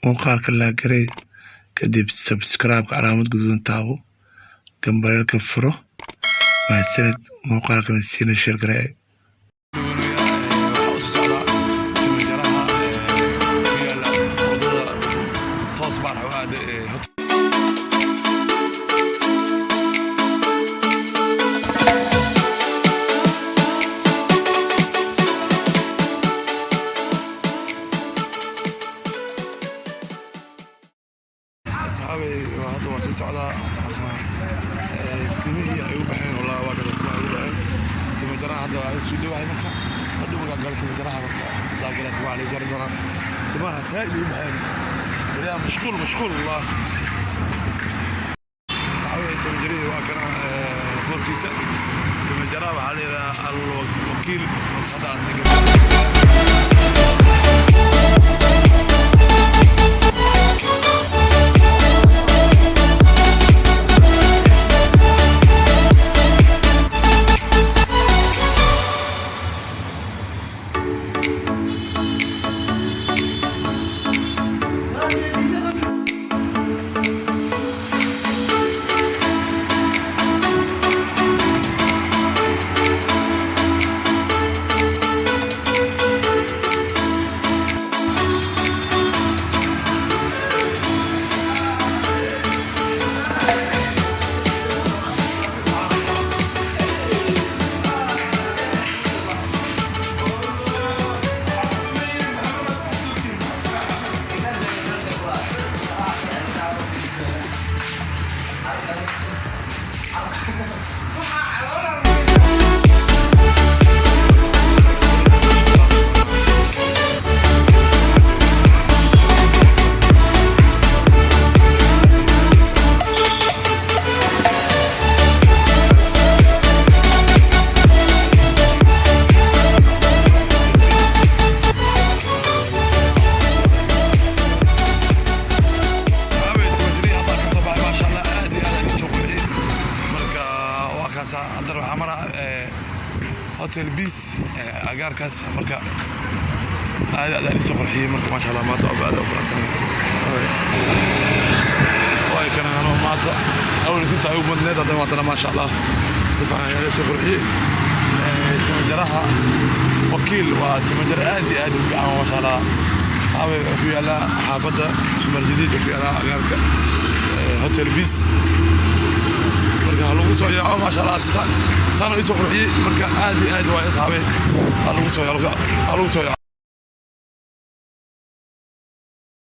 Muuqaalka like garee, kadib subscribe calaamad guduudan taabo, gambaleelka furo. Mahadsanid. Muuqaalkana siina share garee. Waxaa u socdaa timajaraha ku yaala wadada toos baan aada ee. Asxaabay, hadda waa sii socdaa. Timihii ay u baxeen, wallahi waa kada, timaha ay u baxeen. Timajaraha hadda waa sii dhowahay. Marka hadhow markaa galo timajaraha, marka hadaa gala, timaha la jari doonaa. Timaha saaid ay u baxeen waliyaa. Mashquul, mashquul, wallah. Asxaabay, timajarihii waa kana boorkiisa. Timajaraha waxaa la yidhahaa Al Wakiil. Hadda aan sii galo. Asxaabay, timajirihii hadda ka soo baxay. Maasha Allah, aad iyo aad ayuu soo qurxiyey. Marka waa kaasa. Haddana waxaa maraa Hotel Peace agaarkaas. Marka aad aad ayuu soo qurxiyey. Marka maasha Allah, maanta aad u faraxsanahay. Way kana anoo maanta awal inta ay u badneed, haddana maantana maasha Allah, si fiican ayaa loo soo qurxiyey. Timajaraha Wakiil waa timajare aad iyo aad u fiican, maasha Allah. Asxaabay, wuxuu ku yaalaa xaafadda Xamar Jadiid, ku yaalaa agaarka Hotel Peace. Marka ha lagu soo yaaco, maasha Allah, saana isoo qurxiyey. Marka aad iyo aad waa, asxaabay, ha lagu soo yaaco, ha lagu soo yaaco.